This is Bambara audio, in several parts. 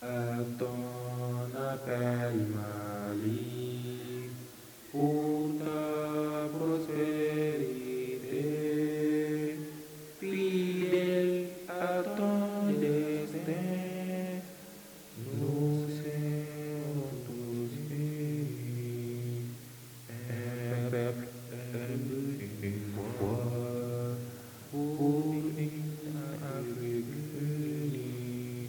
À ton appel, Mali, pour ta prospérité, fidèle à ton destin, nous serons tous unis, un peuple, un but, une foi, pour une Afrique unie.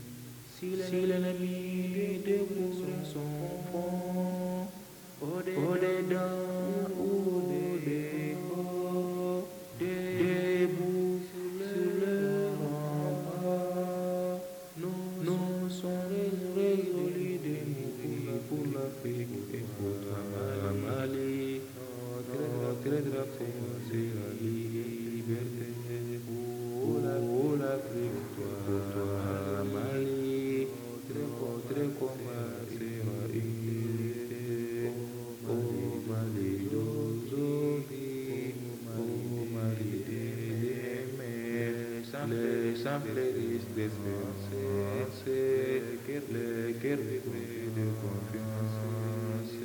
Si l'ennemi découvre son front, au-dedans ou au-dehors, debout sur le rempart, nous sommes résolus de mourir pour l'Afrique et pour toi, Mali. Notre drapeau, c'est la liberté. Pour l'Afrique, pour toi, Mali. Notre combat, c'est la unité. Ô Mali d'aujourd'hui, ô Mali de demain, les champs fleurissent d'espérance, le cœur vibre de confiance.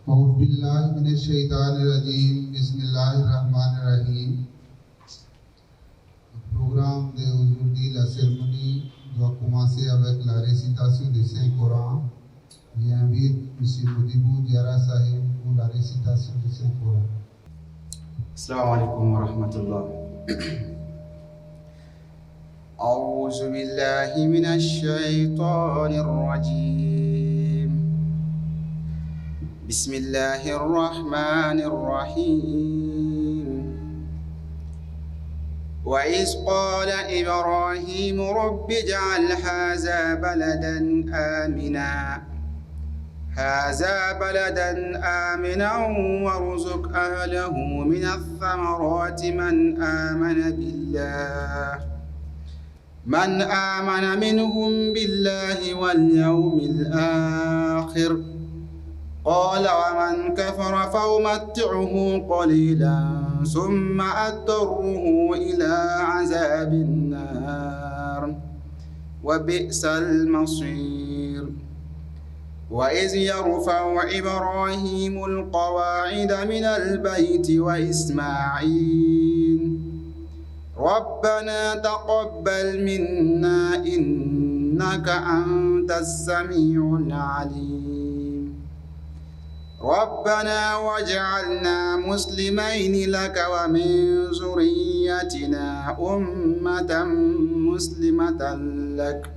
أعوذ بالله من الشيطان الرجيم بسم الله الرحمن الرحيم. Le programme d'aujourd'hui, la cérémonie doit commencer avec la récitation du Saint-Coran. J'invite M. Modibou Diarra Sahib pour la récitation du Saint-Coran. السلام عليكم ورحمة الله. أعوذ بالله من الشيطان الرجيم. بسم الله الرحمن الرحيم. وإذ قال إبراهيم رب اجعل هذا بلدا آمنا هذا بلدا آمنا وارزق أهله من الثمرات من آمن منهم بالله واليوم الآخر. قال ومن كفر فأمتعه قليلا ثم أضطره إلى عذاب النار وبئس المصير. وإذ يرفع إبراهيم القواعد من البيت وإسماعيل ربنا تقبل منا إنك أنت السميع العليم. ربنا واجعلنا مسلمين لك ومن ذريتنا أمة مسلمة لك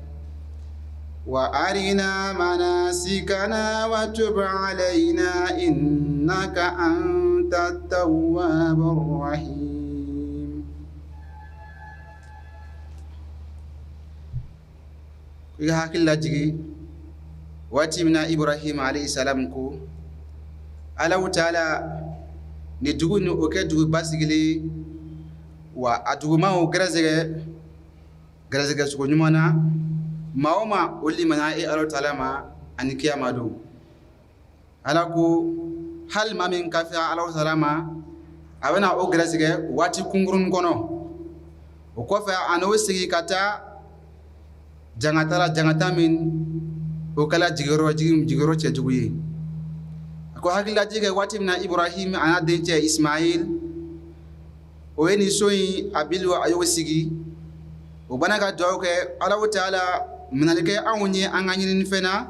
وأرنا مناسكنا وتب علينا إنك أنت التواب الرحيم. I ka hakili lajigi waati min na Ibrahim alayhi salam ko: Alahu taala, ni dugu ni o kɛ dugu basigilen, wa a dugumaw gɛrɛsɛgɛ gɛrɛsɛgɛ sogo ɲuman na, maa o maa o limaniya e Alahu taala ma ani kiyama don. Ala ko hali maa min kafira Alahu taala ma, a bɛna o gɛrɛsɛgɛ waati kunkurunin kɔnɔ, o kɔfɛ a n'o sigi ka taa jangata la, jangata min o kɛla jigiyɔrɔ jigiyɔrɔ cɛjugu ye. A ko hakililajigi kɛ waati min na Ibrahim a n'a dencɛ Ismail o ye nin so in a biliw a y'o sigi, o bana ka dugawu kɛ: Alahu taala, minɛli kɛ anw ye an ka ɲininifɛn na,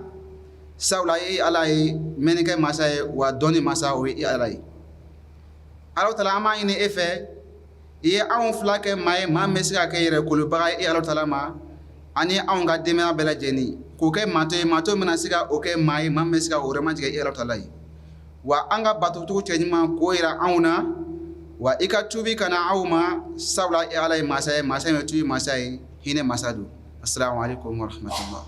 sabula e Ala ye mɛnnikɛ masa ye, wa dɔnni masa o ye e Ala ye. Alahu taala, an b'a ɲini e fɛ, i ye anw fila kɛ maa ye, maa min bɛ se ka kɛ yɛrɛ kolobaga ye e Alahu taala ma, ani anw ka denbaya bɛɛ lajɛlen, k'o kɛ maato ye, maato min na se ka o kɛ maa ye, maa min bɛ se ka o yɛrɛ majigin e Alahu taala ye, wa an ka batocogo cɛɲuman k'o yira anw na, wa i ka tuubi ka na aw ma, sabula e Ala ye masa ye, masa min ye tuubi masa ye, hinɛ masa don. Asalamu alaikum warahmatullah.